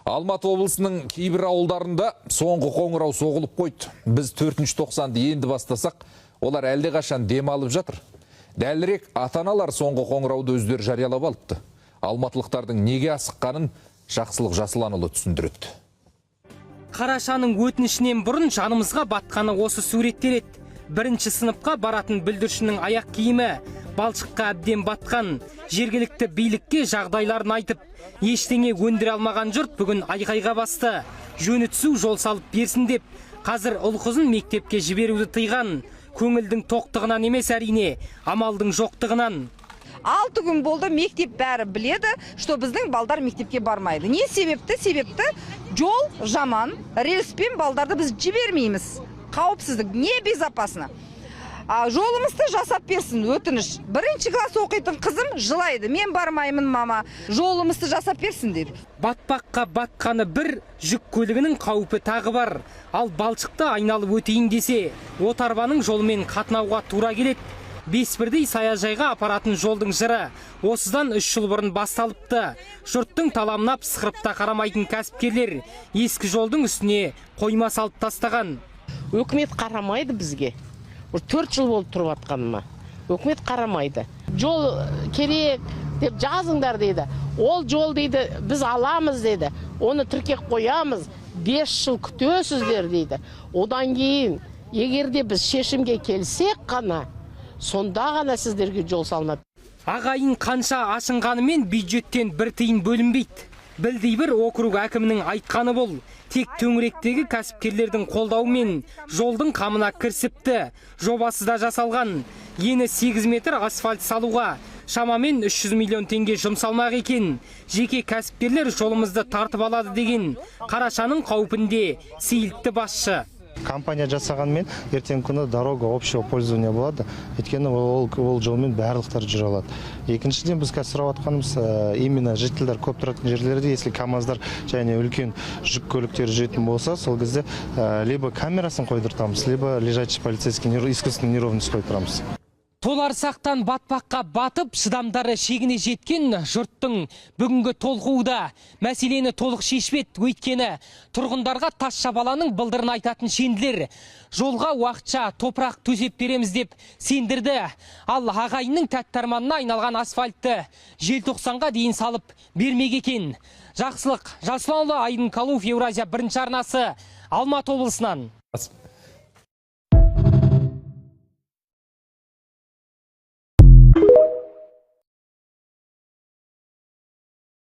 Алматы облысының кейбір ауылдарында соңғы қоңырау соғылып қойды. Біз төртінші тоқсанды енді бастасақ, олар әлдеқашан демалып жатыр. Дәлірек, ата-аналар соңғы қоңырауды өздері жариялап алыпты. Алматылықтардың неге асыққанын Жақсылық Жасұланұлы түсіндіреді. Қарашаның өтінішінен бұрын жанымызға батқаны осы суреттер еді. Бірінші сыныпқа баратын бүлдіршіннің аяқ киімі балшыққа әбден батқан. Жергілікті билікке жағдайларын айтып, ештеңе өндіре алмаған жұрт бүгін айқайға басты. Жөні түзу жол салып берсін деп, қазір ұл қызын мектепке жіберуді тыйған. Көңілдің тоқтығынан емес, әрине, амалдың жоқтығынан. 6 күн болды, мектеп бәрі біледі, что біздің балдар мектепке бармайды. Не себепті? Себепті жол жаман, рельспен балдарды біз жібермейміз. Қауіпсіздік, небезопасно. А, жолымызды жасап берсін, өтініш. Бірінші класс оқитын қызым жылайды: «Мен бармаймын, мама, жолымызды жасап берсін», – дейді. Батпаққа батқаны бір, жүк көлігінің қаупі тағы бар. Ал балшықты айналып өтейін десе, отарбаның жолымен қатынауға тура келеді. Бес бірдей саяжайға апаратын жолдың жыры осыдан 3 жыл бұрын басталыпты. Жұрттың таламына пысқырып та қарамайтын кәсіпкерлер ескі жолдың үстіне қойма салып тастаған. Өкімет қарамайды бізге. Уже 4 жыл болды тұрып жатқаныма, өкімет қарамайды. Жол керек деп жазыңдар дейді. Ол жол дейді, біз аламыз дейді, оны тіркеп қоямыз, 5 жыл күтесіздер дейді. Одан кейін егер де біз шешімге келсек қана, сонда ғана сіздерге жол салынады. Ағайын қанша ашынғанымен, бюджеттен бір тиын бөлінбейді. Білдей бір округ әкімінің айтқаны бұл. Тек төңіректегі кәсіпкерлердің қолдауымен жолдың қамына кірісіпті. Жобасы да жасалған. Ені 8 метр асфальт салуға шамамен 300 миллион теңге жұмсалмақ екен. Жеке кәсіпкерлер жолымызды тартып алады деген қарашаның қаупінде сейілтті басшы. Компания жасағанмен, ертеңгі күні дорога общего пользования болады, өйткені ол жолмен барлықтары жүре алады. Екіншіден, біз қазір сұрап жатқанымыз, именно жительдер көп тұратын жерлерде, если камаздар және үлкен жүк көліктері жүретін болса, сол кезде либо камерасын қойдыртамыз, либо лежачий полицейский, искусственный неровность қойдырамыз. Толарсақтан батпаққа батып, шыдамдары шегіне жеткен жұрттың бүгінгі толқуы да мәселені толық шешпеді. Өйткені тұрғындарға тас шабаланың былдырын айтатын шенділер жолға уақытша топырақ төсеп береміз деп сендірді. Ал ағайынның тәтті арманына айналған асфальтты желтоқсанға дейін салып бермек екен. Жақсылық Жасұланұлы, Айдын Калуев, Еуразия бірінші арнасы, Алматы облысынан.